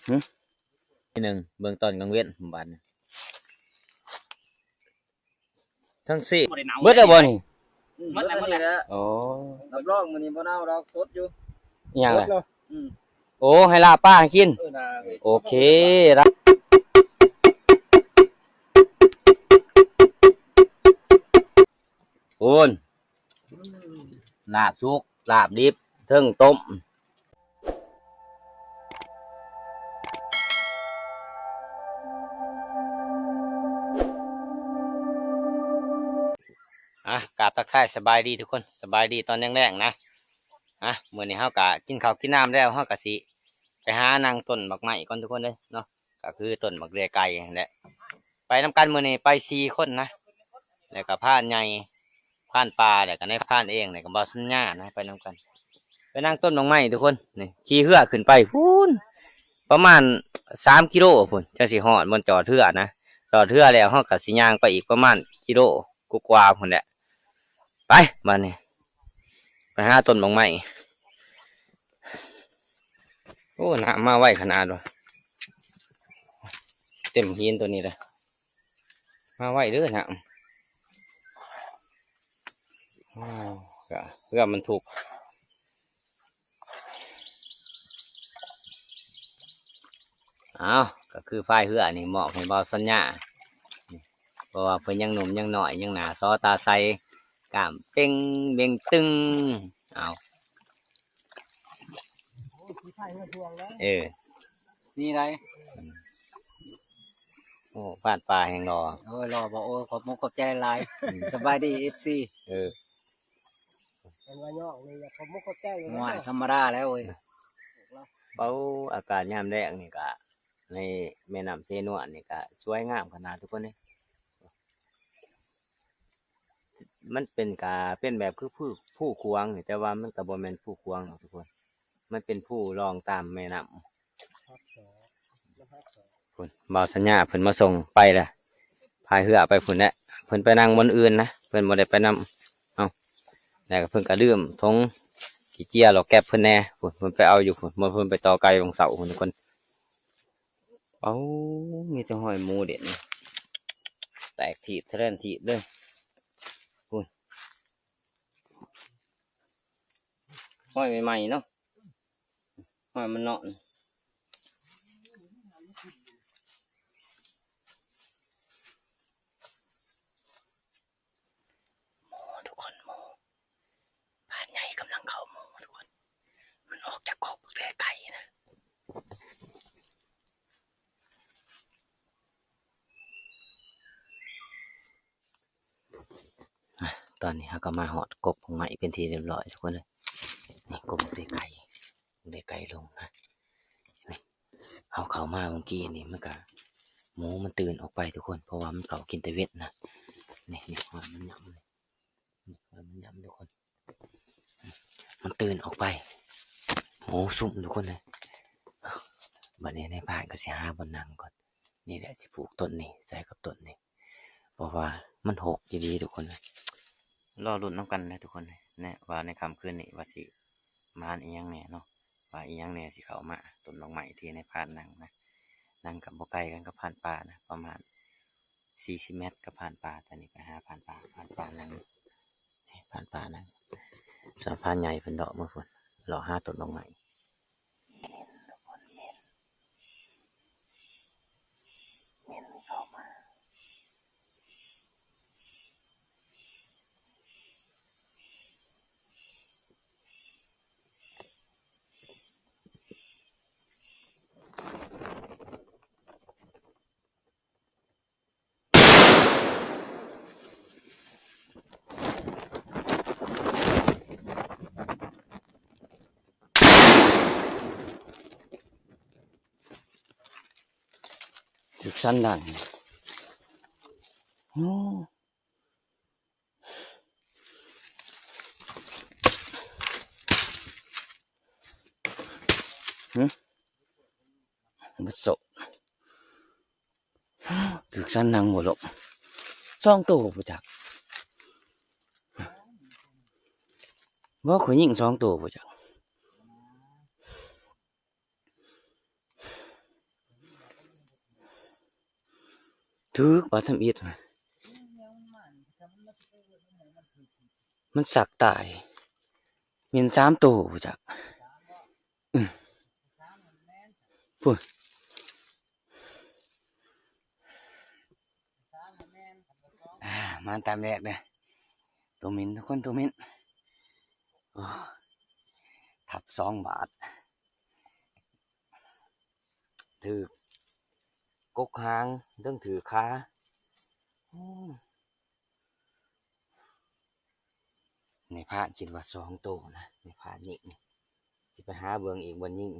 ຫຶ ທີໜຶ່ງ ເບິ່ງຕອນກາງເວັນບາດນີ້ ທັງສີ່ ບໍ່ໄດ້ເນົາ ເບິດແລ້ວບໍ່ນີ້? ອືມ ເບິດແລ້ວ ເບິດແລ້ວນີ້ແຫຼະ. ໂອ້ ຮັບຮອງມື້ນີ້ບໍ່ເນົາດອກ ສົດຢູ່. ອີຫຍັງລະ? ອືມ ໂອ້ ໃຫ້ລາບປາໃຫ້ກິນ. ເອີ ລາບ ໂອເຄ ລາບ ໂອ້ຍ ລາບສຸກ ລາບດິບ ເທິງຕົ້ມ. ອ່ະ ກາບທັກທາຍສະບາຍດີທຸກຄົນ ສະບາຍດີຕອນແລງໆນະ. ອ່ະ ມື້ນີ້ເຮົາກະກິນເຂົ້າກິນນ້ຳແລ້ວ ເຮົາກະຊິໄປຫານັ່ງຕົ້ນໝາກໄມ້ກ່ອນທຸກຄົນເດີເນາະ ກະຄືຕົ້ນໝາກເດືອຍໄກ່ຫັ້ນແຫຼະ. ໄປນຳກັນ ມື້ນີ້ໄປສີ່ຄົນນະ ແລ້ວກະພານໃຫຍ່ ພານປ່າ ແລ້ວກະນາຍພານເອງ ແລ້ວກະບ່າວສັນຍານະ ໄປນຳກັນ. ໄປນັ່ງຕົ້ນໝາກໄມ້ທຸກຄົນ ນີ້ ຂີ່ເຮືອຂຶ້ນໄປພຸ້ນ ປະມານສາມກິໂລພຸ້ນ ຈັ່ງຊິຮອດບ່ອນຈອດເຮືອນະ. ຈອດເຮືອແລ້ວ ເຮົາກະຊິຍ່າງໄປອີກປະມານກິໂລກວ່າໆພຸ້ນແຫຼະ. ໄປ ບາດນີ້ ໄປຫາຕົ້ນໝາກໄມ້. ໂອ້ ນ້ຳມາໄວຂະໜາດວ່າ ເຕັມຫີນໂຕນີ້ລະ ມາໄວເດີນ້ຳ. ໂອ້ ກະເຮືອບັນທຸກ ອ້າວ ກະຄືພາຍເຮືອນີ້ມອບໃຫ້ບ່າວສັນຍາ ເພາະວ່າເພິ່ນຍັງໜຸ່ມຍັງນ້ອຍ ຍັງໜ້າສໍຕາໃສ ກ້າມເປັງເບັງຕຶງ. ເອົາ ໂອ້ຍ ຊິພາຍເຮືອທ່ວງແລ້ວ ເອີ ນີ້ໃດ. ໂອ້ ພານປ່າແຮ່ງຫຼໍ່ ໂອ້ຍ ຫຼໍ່ບໍ່? ໂອ້ຍ ຂອບມຸກຂອບໃຈຫຼາຍ. ອືມ ສະບາຍດີ ເອັຟຊີ ເອີ ເປັນວ່າຍອກນີ້ ຂອບມຸກຂອບໃຈຢູ່ ໂອ້ຍ ທຳມະດາແລ້ວເວີຍ. ເອົ້າ ອາກາດຍາມແລ້ງນີ້ກະ ໃນແມ່ນ້ຳເຊນວນນີ້ກະສວຍງາມຂະໜາດທຸກຄົນເດ້. ມັນເປັນກະ ເປັນແບບຄືພູ ພູຂວາງນີ້ ແຕ່ວ່າມັນກະບໍ່ແມ່ນພູຂວາງດອກທຸກຄົນ ມັນເປັນພູລອງຕາມແມ່ນ້ຳ. ພຸ້ນ ບ່າວສັນຍາເພິ່ນມາສົ່ງໄປແລ້ວ ພາຍເຮືອໄປພຸ້ນແຫຼະ ເພິ່ນໄປນັ່ງບ່ອນອື່ນນະ ເພິ່ນບໍ່ໄດ້ໄປນຳເຮົາ. ແລ້ວເພິ່ນກະລືມຖົງຂີ້ເຈຍຫຼອກແກັບເພິ່ນແດ່ ພຸ້ນ ເພິ່ນໄປເອົາຢູ່ພຸ້ນ ເພິ່ນໄປຕໍ່ໄກ່ວັງເສົາພຸ້ນທຸກຄົນ. ເອົ້າ ມີແຕ່ຮອຍໝູເດັດ ແຕກຖີບທະແລນຖີບເລີຍ ພຸ້ນ ຮອຍໃໝ່ໆເນາະ ຮອຍມັນເນາະ. ໝູທຸກຄົນ ໝູ ພານໃຫຍ່ກຳລັງເຂົ້າໝູທຸກຄົນ ມັນອອກຈາກຄອກບັກເດືອຍໄກ່ນະ. ອ່ະ ຕອນນີ້ເຮົາກະມາຮອດກົກໝາກໄມ້ເປັນທີ່ຮຽບຮ້ອຍທຸກຄົນເອີຍ. ນີ້ກົກໝາກເດືອຍໄກ່ ເດືອຍໄກ່ລົງນະ. ນີ້ ເຮົາເຂົ້າມາເມື່ອກີ້ນີ້ ມັນກະ ໝູມັນຕື່ນອອກໄປທຸກຄົນ ເພາະວ່າມັນເຂົ້າກິນແຕ່ເວັນນະ. ນີ້ ນີ້ ຮອຍມັນຫຍ້ຳເລີຍ ນີ້ ຮອຍມັນຫຍ້ຳທຸກຄົນ ມັນຕື່ນອອກໄປ ໝູຊຸ່ມທຸກຄົນເອີຍ. ບາດນີ້ນາຍພານກະຊິຫາບ່ອນນັ່ງກ່ອນ. ນີ້ແຫຼະ ຊິຜູກຕົ້ນນີ້ໃສ່ກັບຕົ້ນນີ້ ເພາະວ່າມັນຮົກອີ່ຫຼີທຸກຄົນເອີຍ. ລໍລຸ້ນນຳກັນເດີທຸກຄົນເອີຍ ແນະ ວ່າໃນຄ່ຳຄືນນີ້ວ່າຊິໝານອີ່ຫຍັງແດ່ເນາະ ວ່າອີ່ຫຍັງແດ່ຊິເຂົ້າມາ. ຕົ້ນໝາກໄມ້ທີ່ນາຍພານນັ່ງນະ ນັ່ງກະບໍ່ໄກກັນກັບພານປ່ານະ ປະມານສີ່ສິບແມັດກັບພານປ່າ. ຕອນນີ້ໄປຫາພານປ່າ ພານປ່ານັ່ງ ພານປ່ານັ່ງ ສ່ວນພານໃຫຍ່ເພິ່ນເລາະມາພຸ້ນ ເລາະຫາຕົ້ນໝາກໄມ້. ຖືກສັນດັງ ໂອ້ ຫຶ ເບິດໂຊ ຖືກສັນດັງບໍ່ລົງ ສອງໂຕບໍ່ຈັກ ບໍ່ ຂ້ອຍຍິງສອງໂຕບໍ່ຈັກ. ຖືກບາດທຳອິດ ມັນສັກຕາຍ ແມ່ນສາມໂຕພຸ້ນຈັກ ອື ພຸ້ນ ອ່າ ມາຕາມແລກເດີ້ ໂຕເໝັນທຸກຄົນ ໂຕເໝັນ ໂອ້ ທັບສອງບາດ ຖືກກົກຫາງ ເຖິງຖືກຂາ ໂອ້ ໃນພານຄິດວ່າສອງໂຕນະ ໃນພານຍິງ ຊິໄປຫາເບິ່ງອີກບ່ອນຍິງ.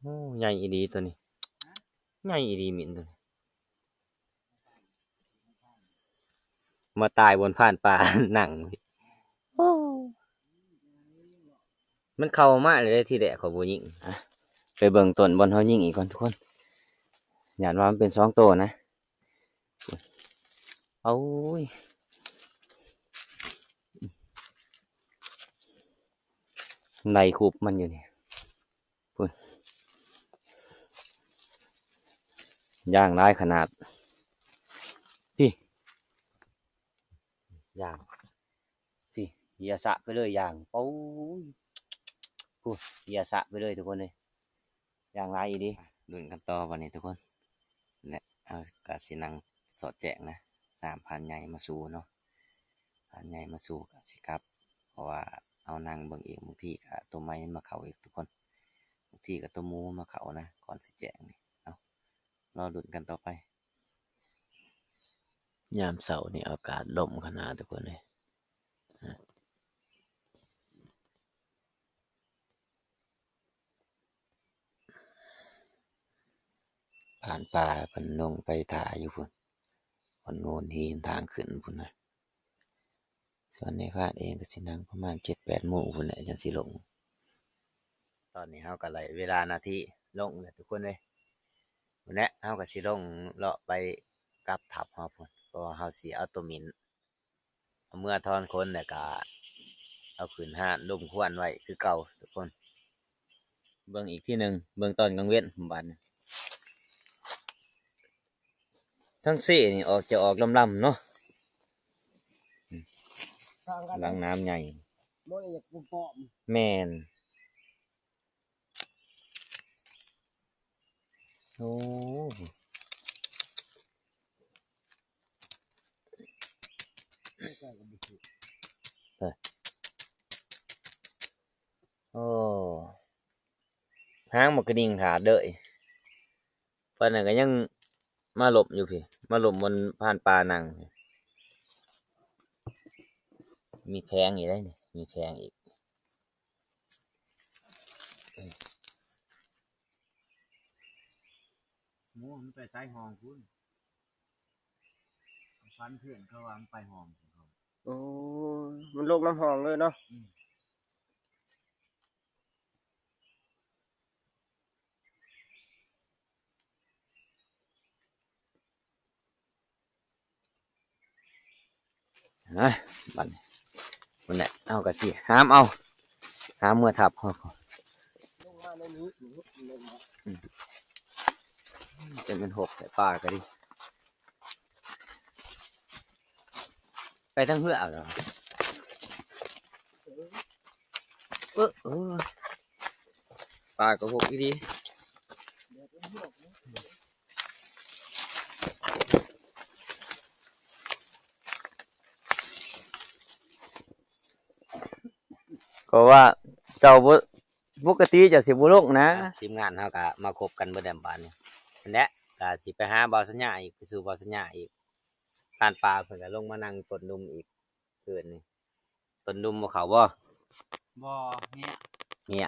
ໂອ້ ໃຫຍ່ອີ່ຫຼີໂຕນີ້ ໃຫຍ່ອີ່ຫຼີເໝັນໂຕນີ້ ມາຕາຍບ່ອນຜ່ານປ່ານັ່ງ ໂອ້ ມັນເຂົ້າມາແລ້ວເດ້ ທີແລກຂ້ອຍບໍ່ຍິງ ອ່ະ ໄປເບິ່ງຕົ້ນບ່ອນເຮົາຍິງອີກກ່ອນທຸກຄົນ ຢ້ານວ່າມັນເປັນສອງໂຕນະ ໂອ້ຍ ໄລ່ຄຸບມັນຢູ່ນີ້ ພຸ້ນ ຢາງຫຼາຍຂະໜາດ ພີ້ ຢາງ ພີ້ ເຫຍສະໄປເລີຍຢາງ ໂອ້ຍ ພຸ້ນ ເຫຍສະໄປເລີຍທຸກຄົນເອີຍ ຢ່າງຫຼາຍອີ່ຫຼີ ລຸ້ນກັນຕໍ່ບັດນີ້ທຸກຄົນ ແລະ ເຮົາກະຊິນັ່ງສອດແຈ້ງນະ ສາມພານໃຫຍ່ມາສູ່ເນາະ ພານໃຫຍ່ມາສູ່ກະຊິກັບ ເພາະວ່າເຮົານັ່ງເບິ່ງອີກ ບາງທີກະໂຕໃໝ່ມັນມາເຂົ້າອີກທຸກຄົນ ບາງທີກະໂຕໝູມາເຂົ້ານະ ກ່ອນຊິແຈ້ງນີ້ ເອົາ ລໍລຸ້ນກັນຕໍ່ໄປ ຍາມເຊົ້ານີ້ອາກາດລົມຂະໜາດທຸກຄົນເອີຍ. ຜ່ານປ່າເພິ່ນລົງໄປຖ້າຢູ່ພຸ້ນ ບ່ອນໂງ່ນຫີນທາງຂຶ້ນພຸ້ນນະ ສ່ວນໃນພານເອງກໍຊິນັ່ງປະມານເຈັດແປດໂມງພຸ້ນແຫຼະ ຈັ່ງຊິລົງ ຕອນນີ້ເຮົາກໍໄດ້ເວລາໜ້າທີ່ລົງແລ້ວທຸກຄົນເອີຍ ພຸ້ນແຫຼະ ເຮົາກໍຊິລົງເລາະໄປກັບທັບເຮົາພຸ້ນ ເພາະວ່າເຮົາຊິເອົາໂຕໝິ້ນ ເອົາເມືອຖອນຂົນ ແລ້ວກະເອົາຂຶ້ນຮ້ານລົມຄວັນໄວ້ຄືເກົ່າທຸກຄົນ ເບິ່ງອີກທີໜຶ່ງ ເບິ່ງຕອນກາງເວັນບາດນີ້ ທັງເຊນີ້ອອກ ຈະອອກລຳໆເນາະ ຫຼັງນ້ຳໃຫຍ່ ແມ່ນ. ໂອ້ ໂອ້ ຫາງໝາກກະດິ່ງຂາດເລີຍ ປານນັ້ນກໍຍັງມາຫຼົບຢູ່ພີ້ ມາຫຼົບບ່ອນຜ່ານປ່ານັ່ງ ມີແພງອີກເດ້ ມີແພງອີກ. ໝູມັນໄປໃສຫ້ອງພຸ້ນ ຝັນເພື່ອນເຂົາວ່າມັນໄປຫ້ອງຂອງເຂົາ ໂອ້ ມັນລົງນຳຫ້ອງເລີຍເນາະ ອືມ. ນະ ບັດນີ້ ພຸ້ນແຫຼະ ເຮົາກໍຊິຫາມເອົາ ຫາມເມືອທັບເຮົາ ອືມ ຈັ່ງແມ່ນຫົກແທ້ ປາກໍດີ ໄປທາງເຮືອເອົາແລ້ວ ເອີ ເອີ ປາກໍຫົກອີ່ຫຼີ ກໍວ່າເຈົ້າບໍ່ ປົກກະຕິເຈົ້າຊິບໍ່ລົງນະ ທີມງານເຮົາກໍມາຄົບກັນເບິດແລ້ວບາດນີ້ ຫັ້ນແຫຼະ ກໍຊິໄປຫາບ່າວສັນຍາອີກ ໄປສູ່ບ່າວສັນຍາອີກ ທ່ານປ່າເພິ່ນກໍລົງມານັ່ງຕົ້ນດຸ່ມອີກ ຄືນນີ້ ຕົ້ນດຸ່ມບໍ່ເຂົ້າບໍ່? ບໍ່ ເຫຍ ເຫຍ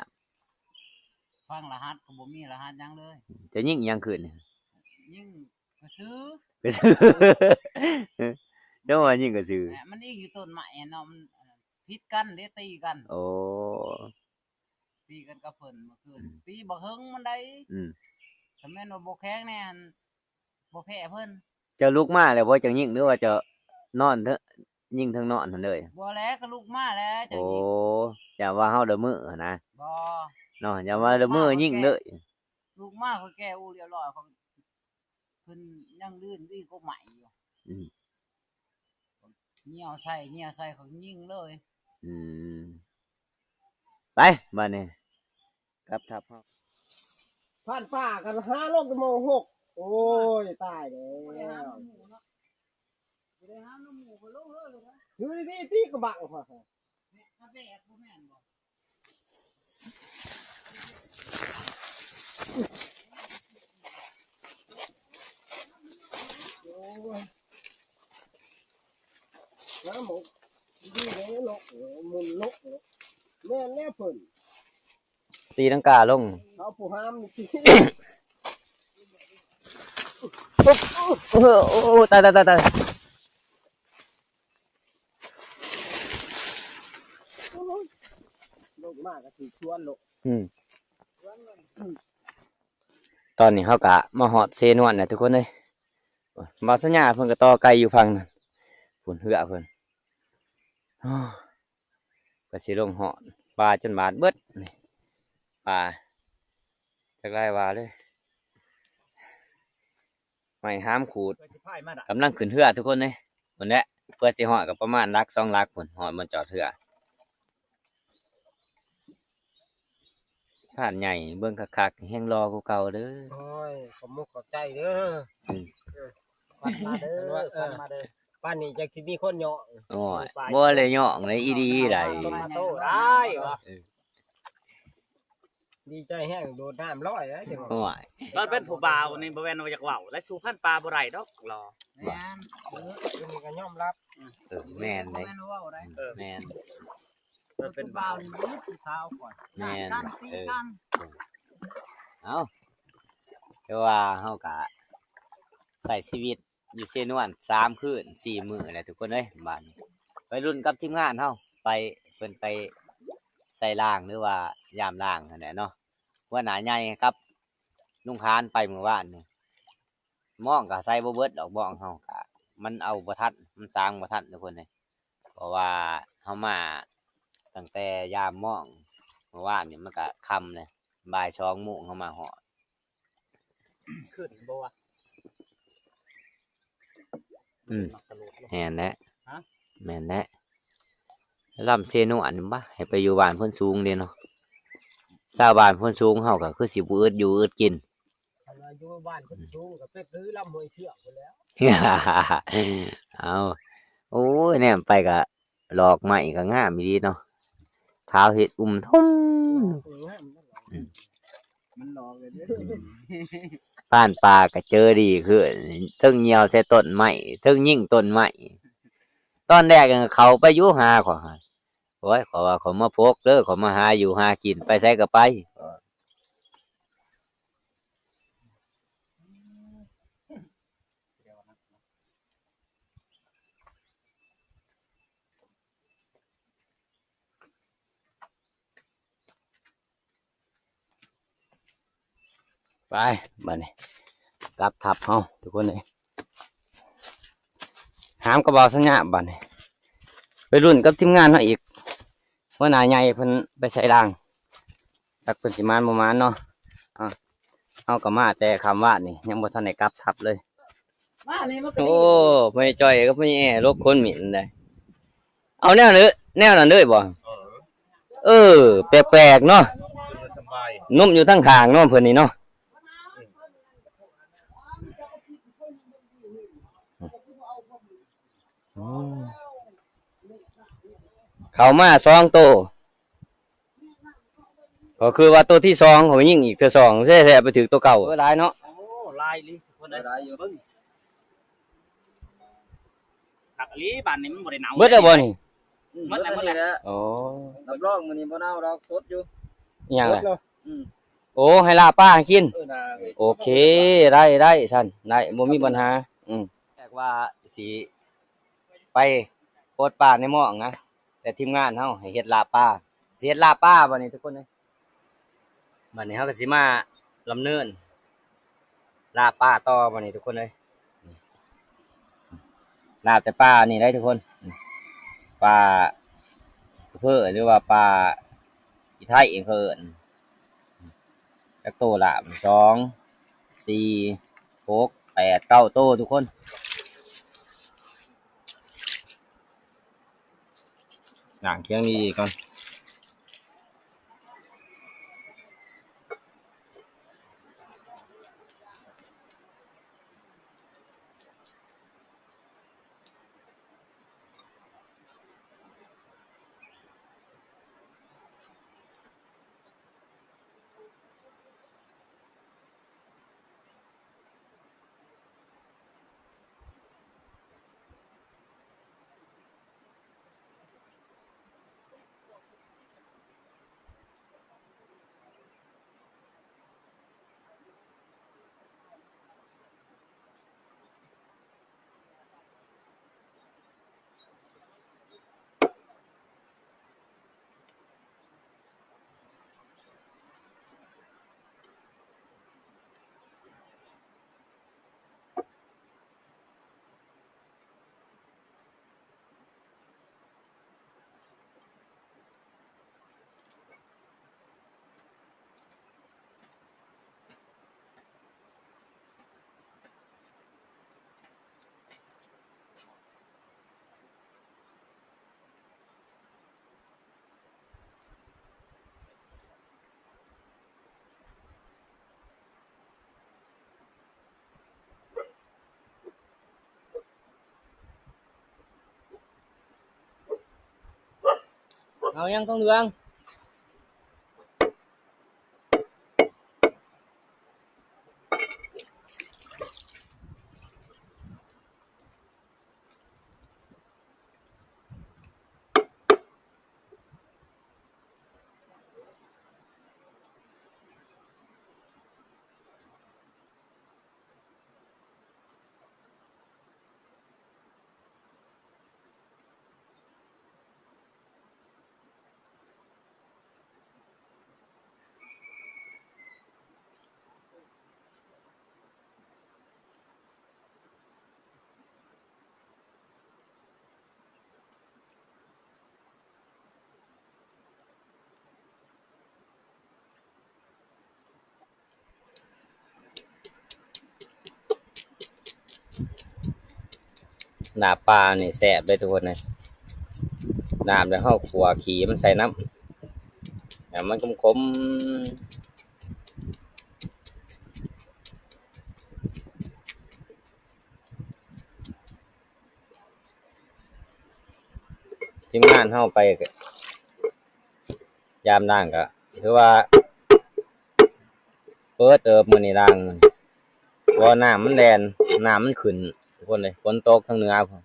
ຟັງລະຫັດກໍບໍ່ມີລະຫັດຫຍັງເລີຍ ຈະຍິງຫຍັງຄືນນີ້? ຍິງກະສື ກະສື ເຈົ້າວ່າຍິງກະສື ແມ່ນ ມັນອີງຢູ່ຕົ້ນໄມ້ເນາະ ມັນຜິດກັນເດ້ ຕີກັນ ໂອ້ ຕີກັນກັບເພິ່ນເມື່ອຄືນ ອືມ ຕີບັກເຫິງມັນໄດ ອືມ ຖ້າແມ່ນວ່າບໍ່ແຂງແດ່ຫັ້ນ ບໍ່ແພ້ເພິ່ນ. ເຈົ້າລຸກມາແລ້ວບໍ່ ຈັ່ງຍິງ ຫຼືວ່າເຈົ້ານອນເທີ ຍິງເທິງນອນຫັ້ນເລີຍ? ບໍ່ແລ້ວ ກໍລຸກມາແລ້ວຈັ່ງຍິງ. ໂອ້ ຢ້ານວ່າເຮົາລະເມີຫັ້ນນະ. ບໍ່ ເນາະ ຢ້ານວ່າລະເມີຍິງເລີຍ. ລຸກມາຂ້ອຍແກ້ອູ້ລຽບຮ້ອຍ ຂ້ອຍ ເພິ່ນຍັງລື່ນອີກກໍໃໝ່ຢູ່. ອືມ ຍ່ຽວໃສ່ ຍ່ຽວໃສ່ ຂ້ອຍຍິງເລີຍ. ອືມ ໄປ ບາດນີ້ ກັບທັບເຮົາ. ຜ່ານປ່າກັນຫາລົງແຕ່ມໍງຫົກ. ໂອ້ຍ ຕາຍແລ້ວ. ບໍ່ໄດ້ຫານຳໝູ່ເນາະ ບໍ່ໄດ້ຫານຳໝູ່ກໍລົງເລີຍ. ຢູ່ດີໆ ຕິກະບັງ ແບກບໍ່ແມ່ນບໍ່? ໂອ້ຍ ນ້ຳໝົດ ດີເດ້ເນາະ ເອີ ໝຸນເນາະ ແມ່ນແລ້ວເພິ່ນ ຕີລັງກາລົງ ເອົາຜູ້ຫາມນີ້ຕິ. ໂອ້ ໂອ້ ຕາຍ ຕາຍ ຕາຍ ຕາຍ. ໂອ້ຍ ລົງມາກໍຖືກຊວນໂລດ. ອືມ ຕອນນີ້ເຮົາກະມາຮອດເຊນວນແລ້ວທຸກຄົນເອີຍ. ບ່າວສັນຍາເພິ່ນກໍຕໍ່ໄກ່ຢູ່ຝັ່ງນັ້ນ ພຸ້ນເຮືອເພິ່ນ. ໂອ້ ກະຊິລົງຮອດ ປາຈົນບາດເບິດນີ້ ປາ ຈັກຫຼາຍວ່າເລີຍ. ໄມ້ຫາມຂູດ ເພື່ອຊິພາຍມາໄດ້ ກຳລັງຂຶ້ນເຮືອທຸກຄົນເດ້. ພຸ້ນແຫຼະ ເພື່ອຊິຮອດກໍປະມານຫຼັກສອງຫຼັກພຸ້ນ ຮອດບ່ອນຈອດເຮືອ. ທ່ານໃຫຍ່ເບິ່ງຄັກໆ ແຮ່ງຫຼໍ່ກວ່າເກົ່າເດີ. ໂອ້ຍ ຂອບມຸກຂອບໃຈເດີ. ອືມ ເອີ ຂວັນມາເດີ ເອີ ຂວັນມາເດີ. ປານນີ້ຈັກຊິມີຄົນເຍາະ. ໂອ້ຍ ບໍ່ໄດ້ເຍາະເລີຍ ອີ່ດີໃດ. ຕົນມາໂຕໄດ້ວະ. ເອີ ດີໃຈແຮງ ໂດດນ້ຳລອຍເດ້. ໂອ້ຍ ຕອນເປັນຜູ້ບ່າວນີ້ບໍ່ແມ່ນວ່າຢາກເວົ້າ ແລະ ສູ້ພັນປ່າບໍ່ໄດ້ດອກຫຼໍ່. ແມ່ນ ເອີ ອັນນີ້ກໍຍອມຮັບ. ເອີ ແມ່ນເດ້ ບໍ່ແມ່ນວ່າເວົ້າໄດ້. ເອີ ແມ່ນ ຕອນເປັນບ່າວນີ້ມີຜູ້ສາວກ່ອນ ແມ່ນ ກັນຕີ ເອີ ກັນ. ເອົ້າ ແຕ່ວ່າເຮົາກະໃຊ້ຊີວິດ ຢູ່ເຊນວນສາມຄືນສີ່ມື້ແຫຼະທຸກຄົນເອີຍ. ບາດນີ້ໄປລຸ້ນກັບທີມງານເຮົາ ໄປ ເພິ່ນໄປໃສ່ລາງ ຫຼືວ່າຢາມລາງຫັ້ນແຫຼະເນາະ. ຫົວໜ້າໃຫຍ່ກັບລຸງຂານໄປມື້ວານນີ້ ມອງກໍໃສ່ບໍ່ເບິດດອກ ມອງເຮົາກໍມັນເອົາບໍ່ທັນ ມັນສາງບໍ່ທັນທຸກຄົນເອີຍ. ເພາະວ່າເຮົາມາຕັ້ງແຕ່ຍາມມອງ ມື້ວານນີ້ມັນກໍຄ່ຳແລ້ວ ບ່າຍສອງໂມງເຮົາມາຮອດ. ຂຶ້ນບໍ່ວະ? ອືມ ມັກກະໂດດລົງ ແມ່ນແຫຼະ ຮະ? ແມ່ນແຫຼະ. ລຳເຊນວນນີ້ບະ ໃຫ້ໄປຢູ່ບ້ານໂພນສູງເດ້ເນາະ. ຊາວບ້ານໂພນສູງເຮົາກໍຄືຊິບໍ່ອຶດຢູ່ອຶດກິນ. ຄັນວ່າຢູ່ບ້ານໂພນສູງກໍໄປຄືລຳຫ້ວຍເຊືອກພຸ້ນແຫຼ້ວ. ເອົາ ໂອ້ຍ ແນມໄປກໍ ດອກໄມ້ກໍງາມອີ່ຫຼີເນາະ ຂາວເຫັດອຸ່ມທົ່ມ. ເອີ ງາມ ອືມ ມັນຫຼອກເລີຍເດີ. ຜ່ານປ່າກໍເຈີດີຄື ເທິງຍ່ຽວໃສ່ຕົ້ນໄມ້ ເທິງຍິງຕົ້ນໄມ້. ຕອນແລກເຂົາໄປຢູ່ຫາຂ້ອຍຫັ້ນ ໂອ້ຍ ຂ້ອຍວ່າຂ້ອຍມາພົກເດີ ຂ້ອຍມາຫາຢູ່ຫາກິນ ໄປໃສກໍໄປ. ໄປ ບາດນີ້ ກັບທັບເຮົາທຸກຄົນເອີຍ. ຫາມກະເບົາສັນຍາບາດນີ້ ໄປລຸ້ນກັບທີມງານເຮົາອີກ. ຫົວໜ້າໃຫຍ່ເພິ່ນໄປໃສ່ລາງ ຈັກເພິ່ນຊິມານບໍ່ມານເນາະ. ເອົາ ເຮົາກໍມາແຕ່ຄ່ຳວານນີ້ ຍັງບໍ່ທັນໄດ້ກັບທັບເລີຍ. ມານີ້ມັນກໍ ໂອ້ ມີ ພໍ່ໃຫຍ່ຈ່ອຍກັບພໍ່ໃຫຍ່ແອ ລົກຄົນໝິ່ນໄດ໋. ເອົາແນວນັ້ນ ແນວນັ້ນເລີຍບໍ່? ເອີ ເອີ ແປກໆເນາະ. ນຸ່ມຢູ່ທາງຂ້າງເນາະ ເພິ່ນນີ້ເນາະ. ອືມ ເຂົ້າມາສອງໂຕ ກໍຄືວ່າໂຕທີສອງ ຂ້ອຍຍິງອີກເທື່ອສອງ ແທ້ໆ ໄປຖືກໂຕເກົ່າ. ໂອ້ ຫຼາຍເນາະ. ໂອ້ ຫຼາຍອີ່ຫຼີ ຄົນໃດ ຫຼາຍຢູ່ ເບິ່ງ ຄັກອີ່ຫຼີ. ບາດນີ້ມັນບໍ່ໄດ້ເນົ່າ ເບິດແລ້ວບໍ່ນີ້? ອືມ ເບິດແລ້ວ ເບິດແລ້ວ. ໂອ້ ຮັບຮອງມື້ນີ້ບໍ່ເນົ່າດອກ ສົດຢູ່. ອີຫຍັງລະ? ອືມ ໂອ້ ໃຫ້ລາບປາໃຫ້ກິນ. ເອີ ໂອເຄ ໄດ້ ໄດ້ ຊັ້ນໄດ້ ບໍ່ມີບັນຫາ. ອືມ ແຕ່ວ່າຊິໄປປົດປາໃນໝອງນະ ແຕ່ທີມງານເຮົາໃຫ້ເຮັດລາບປາ. ຊິເຮັດລາບປາບາດນີ້ທຸກຄົນເອີຍ. ບາດນີ້ເຮົາກໍຊິມາດຳເນີນລາບປາຕໍ່ບາດນີ້ທຸກຄົນເອີຍ. ລາບແຕ່ປານີ້ໄດ໋ທຸກຄົນ ປາເພີ ຫຼືວ່າປາອີໄທເຂົາເອີ້ນ. ຈັກໂຕລາບ? ສອງ ສີ່ ຫົກ ແປດ ເກົ້າໂຕທຸກຄົນ. ລ້າງຄຽງດີໆກ່ອນ. ເອົາຫຍັງທອງເຫຼືອງ? ລາບປານີ້ແຊບເດ້ທຸກຄົນເອີຍ. ລາບແລ້ວເຮົາຂົ້ວຂີ້ມັນໃສ່ນ້ຳ ແລ້ວມັນຂົມໆ. ທີມງານເຮົາໄປ ກະ ຢາມລ້າງກະຖືວ່າເປີດເຕີບ ມື້ນີ້ລ້າງ ເພາະວ່ານ້ຳມັນແລ່ນ ນ້ຳມັນຂຶ້ນທຸກຄົນເອີຍ ຝົນຕົກທາງເໜືອພຸ້ນ.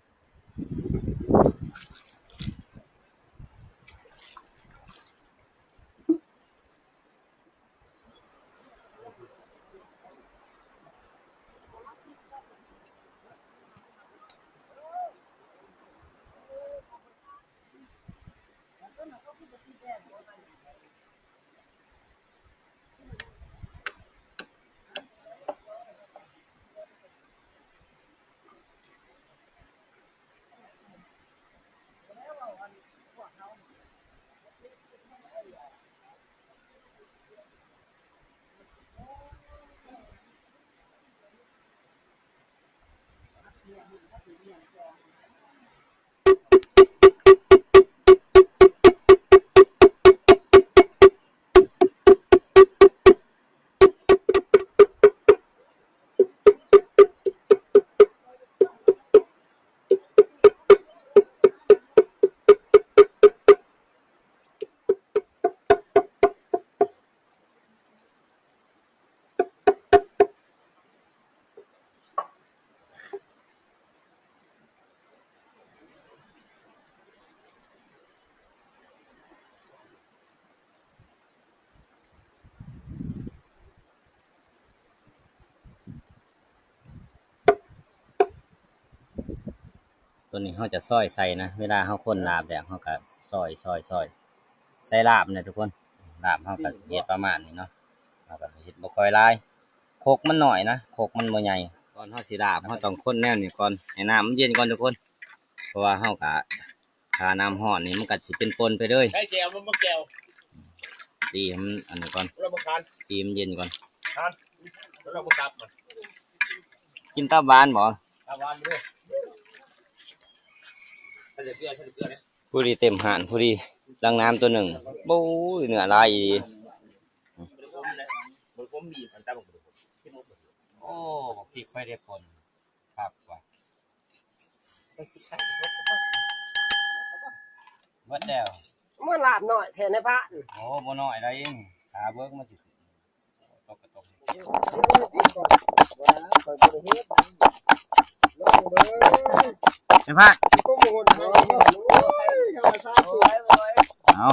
ຕົວນີ້ເຮົາຈະຊອຍໃສ່ນະ ເວລາເຮົາຄົນລາບແລ້ວ ເຮົາກະຊອຍ ຊອຍ ຊອຍ ໃສ່ລາບນະທຸກຄົນ. ລາບເຮົາກະເຮັດປະມານນີ້ເນາະ ເຮົາກະເຮັດບໍ່ຄ່ອຍຫຼາຍ ຄົກມັນນ້ອຍນະ ຄົກມັນບໍ່ໃຫຍ່. ກ່ອນເຮົາຊິລາບ ເຮົາຕ້ອງຄົນແນວນີ້ກ່ອນ ໃຫ້ນ້ຳມັນເຢັນກ່ອນທຸກຄົນ. ພາະວ່າເຮົາກະ ຖ້ານ້ຳຮ້ອນນີ້ມັນກະຊິເປັນປົນໄປເລີຍ. ໃຊ້ແຈ່ວ ມັນບໍ່ແຈ່ວ ຕີໃຫ້ມັນອັນນັ້ນກ່ອນ ລອງເບິ່ງຄານ ຕີໃຫ້ມັນເຢັນກ່ອນ ຄານ ລອງເບິ່ງຕັບມັນ ກິນຕັບຫວານບໍ່? ຕັບຫວານເດີ ໃສ່ເກືອ ໃສ່ເກືອເດ້. ພໍດີເຕັມຮ້ານ ພໍດີ ຫຼັງນ້ຳຕົວໜຶ່ງ. ໂອ້ຍ ເນື້ອຫຼາຍອີ່ຫຼີ. ບໍ່ໄດ້ຂົມເດ້ ບໍ່ໄດ້ຂົມ ມີອັນຕັບມັນບໍ່ໄດ້ຂົມ. ໂອ້ ບັກພິກຂ້ອຍໄດ້ປົ່ນຄັກວ່າ ເບິດແລ້ວ. ເມື່ອລາບນ້ອຍແທ້ໃນບ້ານ. ໂອ້ ບໍ່ນ້ອຍໃດ໋ ຖ້າເບິ່ງມັນຊິຂຶ້ນ ຕົກກະຕົກ. ແມ່ນພາດ ເອົາ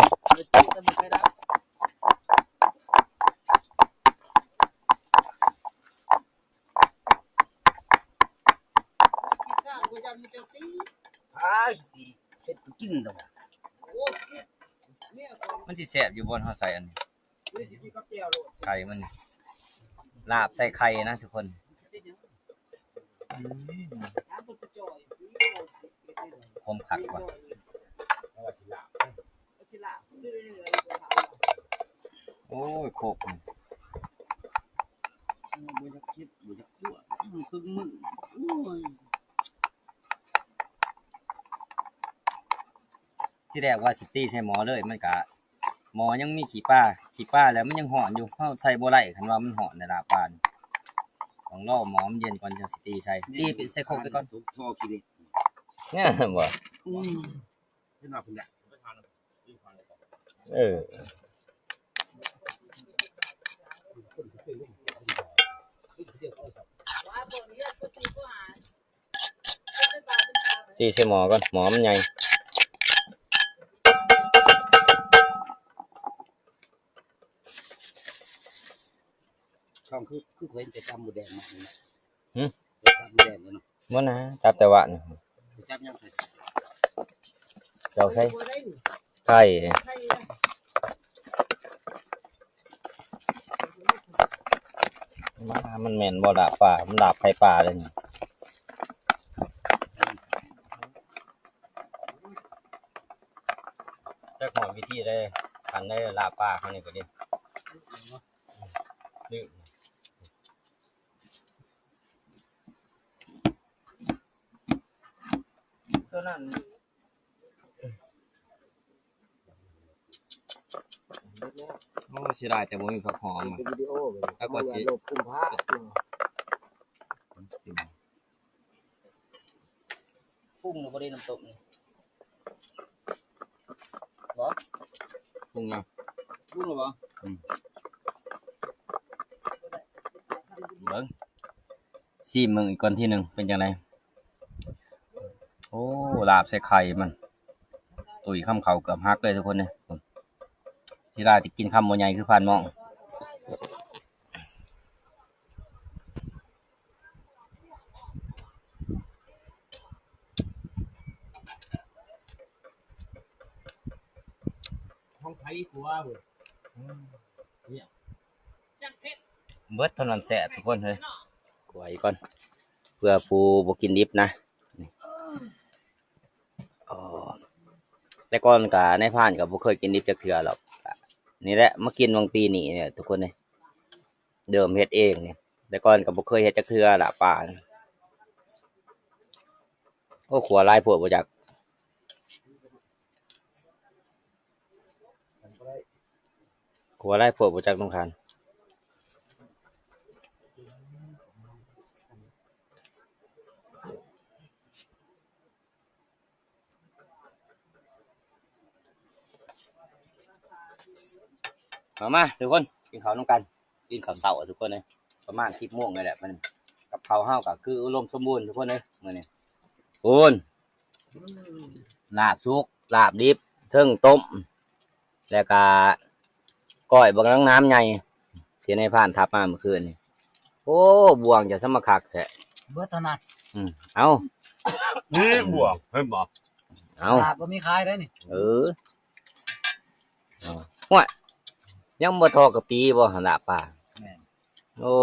ມັນຊິແຊບຢູ່ບໍ່ ເຮົາໃສ່ອັນນີ້ ໄຂ່ມັນ ລາບໃສ່ໄຂ່ນະທຸກຄົນ. ອືມ ຂົມຄັກວ່າ. ໂອ້ຍ ໂຄກນີ້ ບໍ່ຢາກເຮັດ ບໍ່ຢາກຂົ້ວ ເຄິ່ງມື້. ໂອ້ຍ ທີແລກວ່າຊິຕີໃສ່ໝໍ້ເລີຍ ມັນກະ ໝໍ້ຍັງມີຂີ້ປາ ຂີ້ປາແລ້ວມັນຍັງຮ້ອນຢູ່ ເຮົາໃສ່ບໍ່ໄດ້ ຄັນວ່າມັນຮ້ອນໃນລາບປານີ້. ຕ້ອງລໍໝໍ້ມັນເຢັນກ່ອນຈັ່ງຊິຕີໃສ່ ຕີໃສ່ຄົກໄປກ່ອນ ທຸກທໍ່ຂີ້ເຫຼັກ ແມ່ນບໍ່? ອືມ ເຫັນວ່າເພິ່ນແຫຼະ ເອີ. ຕີໃສ່ໝໍ້ກ່ອນ ໝໍ້ມັນໃຫຍ່. ຕ້ອງຄື ຄືເຫັນແຕ່ຕຳໝູແດງມາ. ຫື? ຕຳໝູແດງເນາະ. ບໍ່ນາ ຈັບແຕ່ວານ. ຈັບຫຍັງໃສ່? ເຈົ້າໃສ່ໄຂ່. ມາ ມັນແມ່ນບໍ່ລາບປາ? ມັນລາບໄຂ່ປາເດ້ນີ້. ຈັກຮອດວິທີໃດ ຄັນໄດ້ລາບປາເຮົານີ້ກໍດີ. ຕົວນັ້ນ ໂອ້ ເສຍດາຍແຕ່ບໍ່ມີຜັກຫອມ. ເປັນວິດີໂອເລີຍ ແລ້ວກໍຊິ ເອົາໄວ້ລົບຄຸມພາ. ປຸງແລ້ວບໍ່ໄດ້ນ້ຳຕົ້ມນີ້ ບໍ່? ປຸງແລ້ວ ປຸງແລ້ວບໍ່? ອືມ ເບິ່ງ ຊີມເບິ່ງອີກກ່ອນທີໜຶ່ງ ເປັນຈັ່ງໃດ? ໂອ້ ລາບໃສ່ໄຂ່ມັນ ຕຸ້ຍຄຳເຂົ້າເກືອບຫັກເລີຍທຸກຄົນເອີຍ. ເສຍດາຍແຕ່ກິນຄຳບໍ່ໃຫຍ່ຄືພານໝອງ. ຂອງໃຜກວ່າເວີຍ? ອືມ ເບິດເທົ່ານັ້ນແຊບທຸກຄົນເອີຍ. ກວຍກ່ອນ ເພື່ອຜູ້ບໍ່ກິນດິບນະ. ອໍ ແຕ່ກ່ອນກະນາຍພານກະບໍ່ເຄີຍກິນດິບຈັກເທື່ອດອກ. ນີ້ແຫຼະ ມາກິນຫວ່າງປີນີ້ແຫຼະທຸກຄົນເອີຍ. ເລີ່ມເຮັດເອງນີ້ ແຕ່ກ່ອນກໍບໍ່ເຄີຍເຮັດຈັກເທື່ອລາບປາ. ໂອ້ ຂົ້ວຫຼາຍໂພດບໍ່ຈັກ ຂົ້ວຫຼາຍໂພດບໍ່ຈັກ ນ້ອງຄານ. ມາ ມາທຸກຄົນ ກິນເຂົ້ານຳກັນ. ກິນເຂົ້າເຊົ້າທຸກຄົນເອີຍ ປະມານສິບໂມງນີ້ແຫຼະ. ກັບເຂົ້າເຮົາກໍຄືອຸດົມສົມບູນທຸກຄົນເອີຍມື້ນີ້. ໂອ້ນ ລາບສຸກ ລາບດິບ ເທິງຕົ້ມ ແລ້ວກະກ້ອຍບັກນາງນາມໃຫຍ່ ທີ່ນາຍພານທັບມາມື້ຄືນນີ້. ໂອ້ ບ່ວງຈະສະມາຄັກແທ້ ເບິດເທົ່ານັ້ນ. ອືມ ເອົາ ນີ້ບ່ວງ ເຫັນບໍ່? ເອົາ ຕະຫຼາດບໍ່ມີຂາຍເດ້ນີ້. ເອີ ເອົາ ຫ້ວຍ ຍັງບໍ່ທໍ່ກະປີບໍ່ ລາບປາ? ແມ່ນ. ໂອ້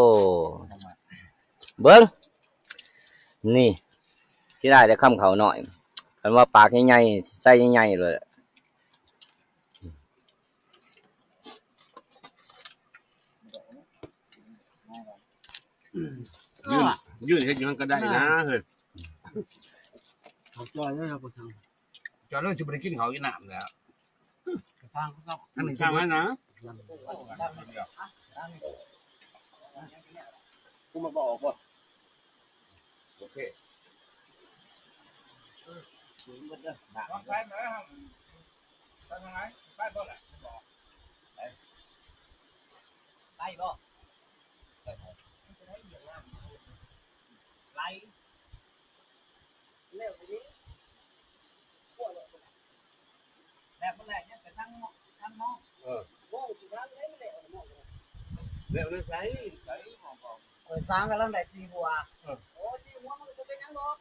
ເບິ່ງ ນີ້ ເສຍດາຍແຕ່ຄຳເຂົ້ານ້ອຍ. ຂ ຄັນວ່າປາກໃຫຍ່ໆ ໃສ່ໃຫຍ່ໆໂລດ. ຢືນ ຢືນເຮັດຫຍັງກໍໄດ້ນະເຮີ້ຍ. ເຂົາຈ່ອຍເດີ ເຂົາບໍ່ສັ່ງ ເຈົ້າເລີຍຊິບໍ່ໄດ້ກິນເຂົ້າກິນນ້ຳແລ້ວ. ກະທາງເຂົາເຈົ້າ ອັນນີ້ທາງນັ້ນນະ ກູມາບໍ່ອອກບໍ່? ໂອເຄ ໄປບໍ່ລະ? ໄປບໍ່? ໄປບໍ່? ໄປ ແລ້ວນີ້ ແລ້ວບໍ່ແລ້ວຍັງໄປສັ່ງເນາະ ສັ່ງເນາະ. ເອີ ໂອ້ ຊິວ່າໄດ້ແລ້ວເນາະ ແລ້ວໄດ້ໃສ ໃສ ຂ້ອຍສັ່ງກຳລັງໄດ້ສີ່ຫົວ. ເອີ ໂອ້ ສີ່ຫົວມັນກໍບໍ່ເປັນຫຍັງດອກ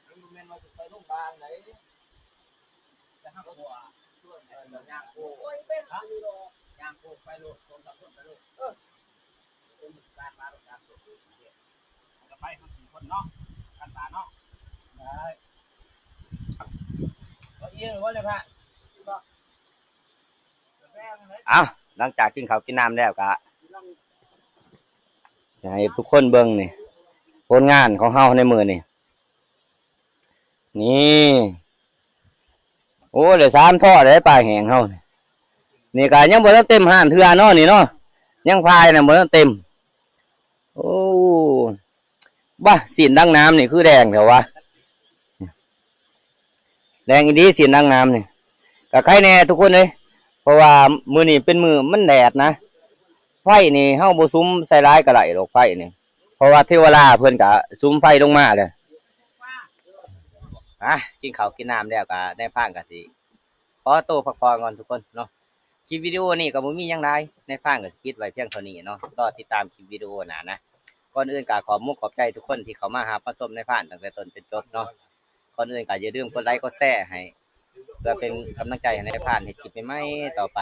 ມັນບໍ່ແມ່ນວ່າຊິໄປໂຮງບານໃດ ແຕ່ເຮົາກໍບໍ່ວ່າ ເອີ ຍ່າງໂກ ໂອ້ຍ ເປັນຫຍັງດອກ ຍ່າງໂກໄປໂລດ ສອງສາມຄົນໄປໂລດ. ເອີ ເອົ້າ ຫຼັງຈາກກິນເຂົ້າກິນນ້ຳແລ້ວກະ ໃຫ້ທຸກຄົນເບິ່ງນີ້ ຜົນງານຂອງເຮົາໃນມື້ນີ້. ນີ້ ໂອ້ ໄດ້ສາມທໍ່ໄດ້ປາແຫ້ງເຮົານີ້. ນີ້ກະຍັງບໍ່ທັນເຕັມຮ້ານເທື່ອເນາະນີ້ເນາະ ຍັງພາຍນະບໍ່ທັນເຕັມ. ໂອ້ ບາ ຊີ້ນດັງໜາມນີ້ຄືແດງແທ້ວະ ແດງອີ່ຫຼີຊີ້ນດັງໜາມນີ້. ກະໄຄແດ່ທຸກຄົນເອີຍ ເພາະວ່າມື້ນີ້ເປັນມື້ມັນແດດນະ. ໄຟນີ້ເຮົາບໍ່ສຸມໃສ່ຫຼາຍກໍໄດ້ດອກໄຟນີ້ ເພາະວ່າເທວະລາເພິ່ນກະສຸມໄຟລົງມາແລ້ວ. ອ່ະ ກິນເຂົ້າກິນນ້ຳແລ້ວກະນາຍພານກະຊິຂໍໂຕພັກຜ່ອນກ່ອນທຸກຄົນເນາະ. ຄລິບວິດີໂອນີ້ກະບໍ່ມີຫຍັງຫຼາຍ ນາຍພານກະຊິປິດໄວ້ພຽງເທົ່ານີ້ເນາະ ລໍຕິດຕາມຄລິບວິດີໂອໜ້ານະ. ກ່ອນອື່ນກະຂອບມຸກຂອບໃຈທຸກຄົນທີ່ເຂົ້າມາຮັບມາຊົມນາຍພານຕັ້ງແຕ່ຕົ້ນຈົນຈົບເນາະ. ກ່ອນອື່ນກະຢ່າລືມກົດໄລກົດແຊໃຫ້ ເພື່ອເປັນກຳລັງໃຈໃຫ້ນາຍພານເຮັດຄລິບໃໝ່ໆຕໍ່ໄປ.